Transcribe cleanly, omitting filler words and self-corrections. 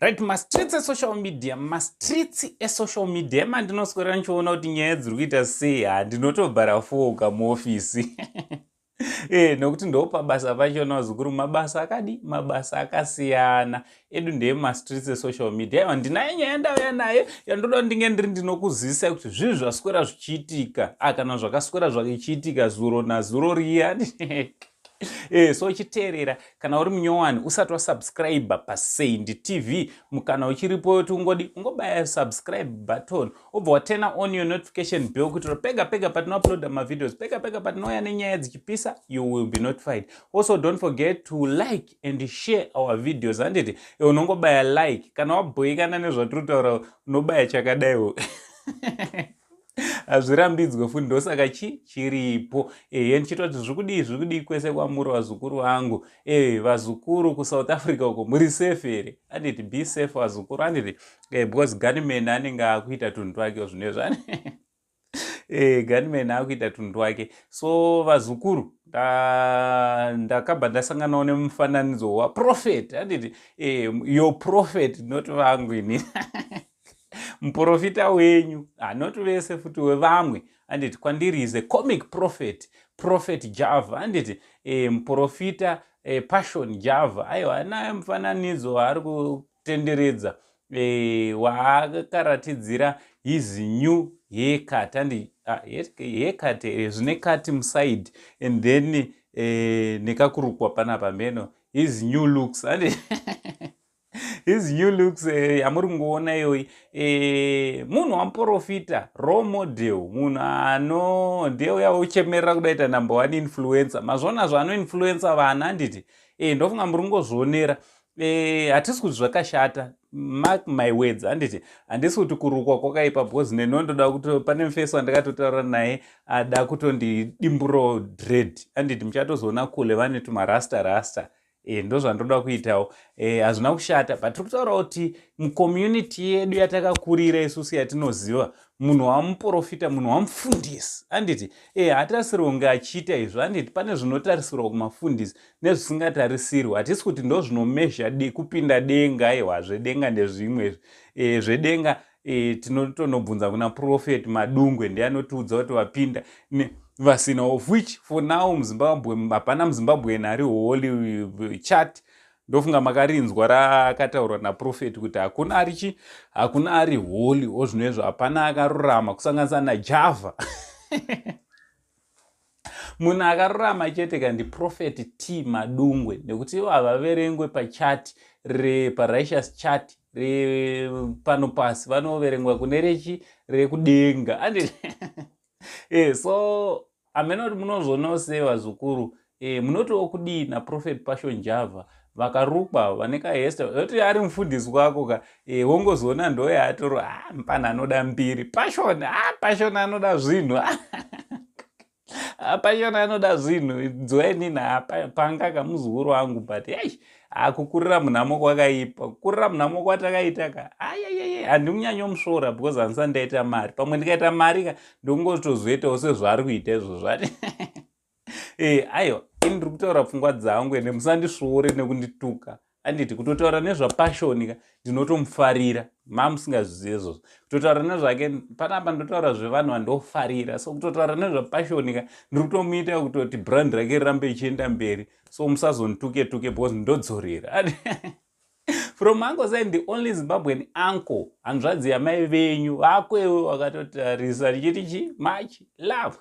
Right, mastreets esocial media, mastreets esocial media emandinoswera ndichiona kuti nyaya dziri kuita sei. Handinotobhara foga muofisi nokuti ndopabasa pachona, vazukuru. Mabasa akadi, mabasa akasiyana edu ndeyemastreets esocial media. Aiwa, ndinayo nyaya ndauya nayo yandoda ndinge ndiri ndinokuzivisa kuti zvinhu zvaswera zvichiitika, kana zvakaswera zvachiitika zuro nazuro riya. So chiteerera, kana uri munyowani usati wasubscribe paSaint TV, mukana uchiripo kuti ungodi ungobaya subscribe button, obva waturn on your notification bell, kuitira pega pega patinouploada mavideos, pega pega patinouya nenyaya dzichipisa, you will be notified. Also, don't forget to like and share our videos, handiti? Unongobaya like kana wabhoikana nezvatiri kutaura, unobaya chakadaiwo, hazvirambidzwe futi, ndosaka chi chiripo. Ehe, ndichita kuti zviri kudii, zviri kudii kwese kwamuri, vazukuru vangu? Vazukuru kuSouth Africa uko, muri safe here? Anditi be safe, vazukuru, anditi? Because gunman anenge akuita tunhu twake zvinezvi. Gunman akuita tunhu twake. So vazukuru, ndakabva ndasanganawo nemufananidzo waprophet, anditi? Your prophet, not vangu ini, muprofita wenyu, not vese futi, wevamwe, anditi? Kwandiri is a comic prophet, Prophet Java, anditi? Muprofita Passion Java. Aiwa, anaye mufananidzo waari kutenderedza waakaratidzira his new haircut, andi haircut zvine cut muside and then nekakurukwa panapa meno, his new looks, andi his new looks yamuri kungoona iyoyi. Munhu wamuprofita, role model, munhu ano ndeuya uchemerera kudaita number one influencer. Mazvona zvaanoinfluencer vana, handiti? Ndofunga muri kungozvionera. Hatisi kuti zvakashata, mark my words, handiti? Handisi kuti kurukwa kwakaipa, because nenondoda kuti pane mufesi wandakatotaura naye ada kutondidimburawo dread, handiti? Muchatozoona kule vane tumarasta rasta. Ndo zvandoda kuitawo. Hazvina kushata, but tiri kutaura kuti mucommunity yedu yatakakurira isusu, yatinoziva, munhu wamuprofita, munhu wamufundisi, handiti? Hatarisirwa kunge achiita izvo, handiti? Pane zvinotarisirwa kumafundisi nezvisingatarisirwi. Hatisi kuti ndo zvinomezha kupinda denga. Aiwa, zvedenga ndezvimwe. Zvedenga tinotonobvunza kuna Prophet Madungwe, ndiye anotiudza kuti vapinda vasina, of which for now muZimbabwe hapana muZimbabwen ari holy chat. Ndofunga makarinzwa rakataurwa naprophet kuti hakuna arichi, hakuna ari holy ozvinoizvo, hapana akarurama, kusanganisa naJava. Munhu akarurama chete kandi Prophet T Madungwe, nekuti ivo havaverengwe pachart, parighteous chart repano pasi, vanoverengwa kune rechi rekudenga, andi so hamena kuti munozoonawo sei, vazukuru. Munotiwo kudii naProphet Passion Java vakarukwa vane kahairstyle oti ari mufundisi kwako ka? Wongozoona ndo yaatoro. Ah, mupana anoda mbiri Passion. Ah, Passion anoda zvinhu. Ah, Passion anoda zvinhu. Dzoenini panga kamuzukuru wangu, but ei, akukurira munhamo kwakaipa, kukurira munhamo kwatakaita ka. Ayayaya, handinyanyomusvora because handisati ndaita mari. Pamwe ndikaita mari ka, ndongotozoitawo sezvaari kuita izvozvo ati. Aiwa, ini ndiri kutaura pfungwa dzangu, ende musandisvore nekundituka, anditi? Kutotaura nezvaPassion ka, ndinotomufarira, mamusingazvizivi izvozvo. Kutotaura nezvake panapa, ndotaura zvevanhu vandofarira. So kutotaura nezvaPassion ka, ndiri kutomuita kutoti brand rake rirambe ichienda mberi. So musazondituke tuke because ndodzorera. From Uncle Saint, the only Zimbabwean uncle, hanzvadzi yamai venyu vakwewe, wakatotarisa ndichiti chi much love.